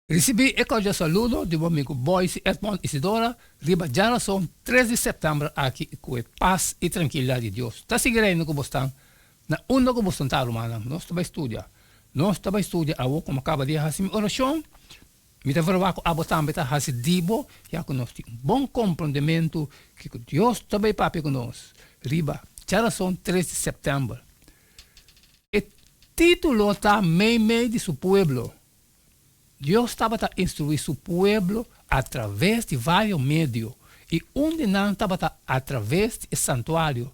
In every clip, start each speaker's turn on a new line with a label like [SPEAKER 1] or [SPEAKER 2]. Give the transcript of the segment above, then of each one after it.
[SPEAKER 1] Risibí e kordial saludo di bo amigu Boyce Edmond Isidora riba djarason tres di sèptèmber aki i ku e pas i trankilidat di Dios ta sigui reina ku bosnan na unda ku bosnan ta rumannan. Nos ta bai studia. Nos ta bai studia awo komo kaba di hasi mi orashon. Mi ta verwagt ku abo tambe ta hasi di bo ya ku nos tin un bon komprondementu kiko Dios ta bai papia ku nos riba djarason tres di sèptèmber. E título ta Meimei di su pueblo. Dios tabata instruí su pueblo atraves di vários medio, i un di nan tabata atraves di e santuario.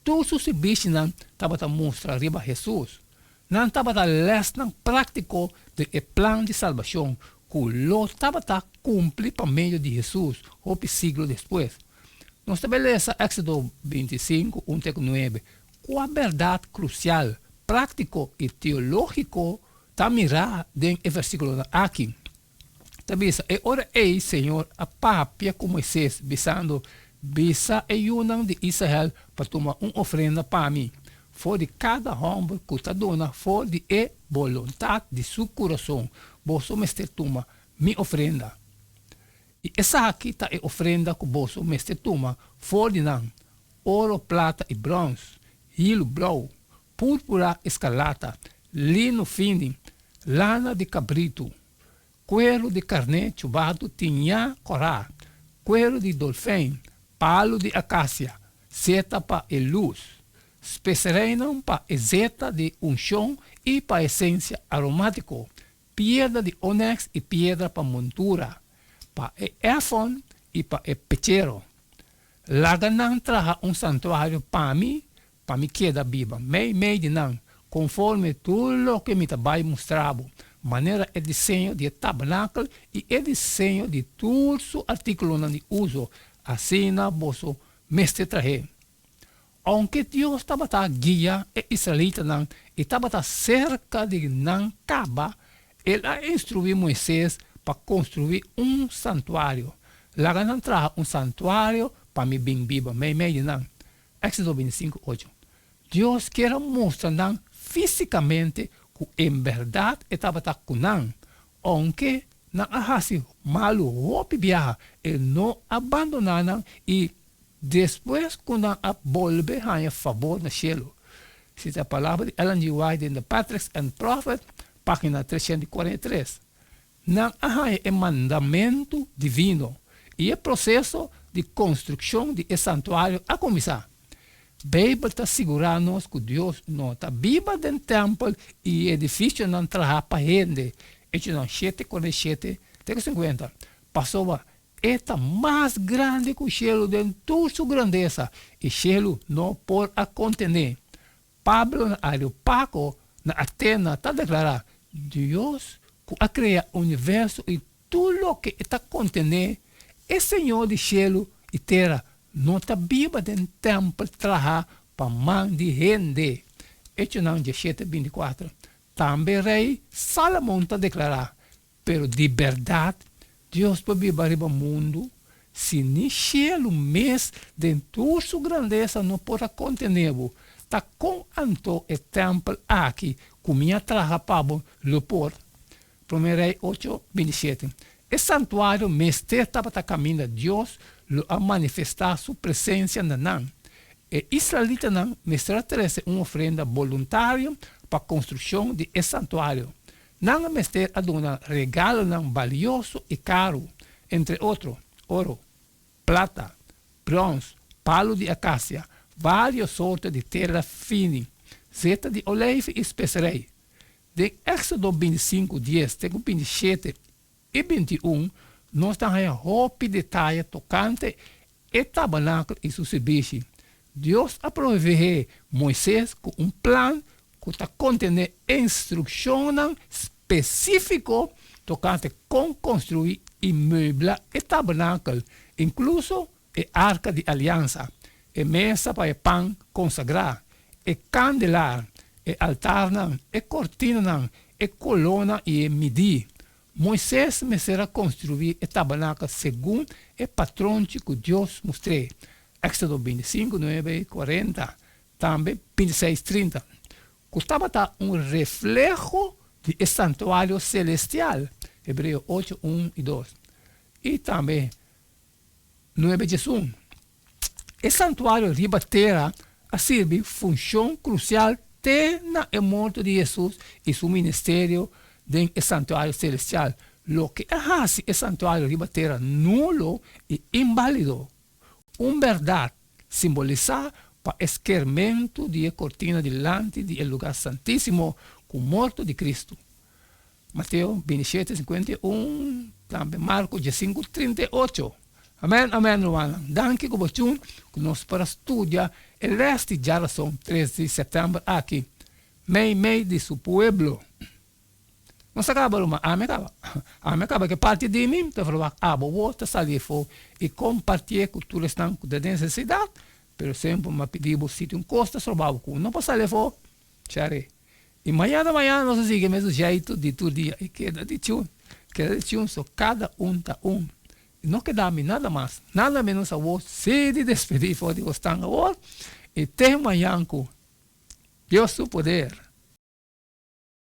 [SPEAKER 1] Tur su sirbishinan tabata mustra riba Hesus. Nan tabata lèsnan práktiko den e plan di salbashon ku lo tabata kumpli pa medio di Hesus hopi siglo despues. Nos ta bai lesa Éksodo bintisinku, un te ku nuebe, kua bèrdat krusial, práktiko i teológiko Ta mirá den e versíkulonan aki. Ta bisa, E ora ei Señor a papia ku Moisés, bisando, Bisa e yunan di Israel pa tuma un ofrenda pa mi, for di kada hòmber ku ta duna for di e boluntat di su kurason, boso mester tuma mi ofrenda. I esaki ta e ofrenda ku boso mester tuma for di nan, oro, plata i bròns, hilu blou, púrpura eskarlata, lino fini, lana di kabritu, kueru di karné chubatu tiñá kòrá, kueru di dolfein, palu di akasia, seta pa e lus, spesereinan pa e zeta di unshon i pa e sensia aromátiko, piedra di onèks i piedra pa montura, pa e èfòn i pa e pechero. Laga nan traha un santuario pa mi pa mi keda biba mei mei di nan, konforme tur loke mi ta bai mustra bo, manera e diseño di e tabernakel i e diseño di tur su artíkulonan di uso, asina boso mester trah'é. Ounke Dios tabata guia e israelitanan i tabata serka di nan kaba, el a instruí Moisés pa konstruí un santuario. Laga nan traha un santuario pa mi bin biba mei mei di nan. Éxodo 25, ocho. Dios kier a mustra nan físikamente ku en bèrdat e tabata ku nan. Ounke nan a hasi malu hopi biaha, e no a bandoná nan i despues ku nan a bolbe haña fabor na shelu. Si ta e palabra di Ellen G. White den The Patriarchs and Prophets, página 343. Nan a haña e mandamentu divino i e proseso di konstrukshon di e santuario a kuminsá. Beibel ta sigurá nos ku Dios no ta biba den tèmpel i edifisionan trahá pa hende, Echonan shete 47 te ku 50, pasobra e ta mas grandi ku shelu den tur su grandesa i shelu no por a kontené. Pablo na Areopago na Atena ta deklará, Dios ku a krea universo i tur loke e ta kontené, e Señor di shelu i tera, no ta biba den tèmpel trahá pa man di hende. Echonan diesshete bintikuater. Tambe rei Salomon ta deklará, Pero di bèrdat Dios por biba riba mundu si ni shelu mes den tur su grandesa no por a kontené bo? Ta kon anto e tèmpel aki ku mi a traha pa bo lo por? Promé Rei ocho, 27. E santuario mester tabata kaminda Dios lo a manifestá su presensia na nan. E israelitanan mester a trese un ofrenda boluntario pa konstrukshon di e santuario. Nan a mester a duna regalonan balioso i karu, entre otro, oro, plata, bròns, palu di akasia, vários sorto di tela fini, zeta di oleifi i speserei. Den Éksodo 25, dies te ku 27 i 21, nos ta haña hopi detaye tokante e tabernakel i su sirbishi. Dios a proveé Moises ku un plan ku ta kontené instrukshonnan spesífiko tokante kon konstruí i muebla e tabernakel, inkluso e arka di aliansa, e mesa pa e pan konsagrá, e kandelar, e altarnan, e kortinanan, e kolónan i e midí. Moises mester a konstruí e tabernakel segun e patronchi ku Dios mustr'é, Éksodo 25, 9, 40, tambe 26, 30, ku tabata un refleho di e santuario selestial. Hebreo 8, 1 i 2. I tambe 9, 11. E santuario riba tera a sirbi funshon krusial te na e morto di Hesus i su ministerio den e santuario selestial, loke a hasi e santuario riba tera nulo i inbálido. Un bèrdat simbolisá pa e skermentu di e kortina dilanti di e lugá santísimo ku morto di Kristu. Mateo 27, 51, tambe Marko 15, 38. Amèn, amèn, rumannan. Danki ku bo tjun ku nos por a studia e lès di djarason 3 di sèptèmber aki, mei mei di su pueblo. Nos a kaba, ruman. Ami a kaba. Ami a kaba ku e parti di mi, ta verwagt abo bo ta sali afó i kompartié ku tur esnan ku ta den nesesidat, pero semper mi a pidi bo si tin un kos ta stroba bo ku no por sali afó, chare. I mañana mañana nos a sigui e mesun jeitu di tur dia i keda di chun, keda di chun, so kada un ta un. I no keda mi nada mas, nada menos awor si di despedí for di bosnan awor i te mañan ku Dios su poder.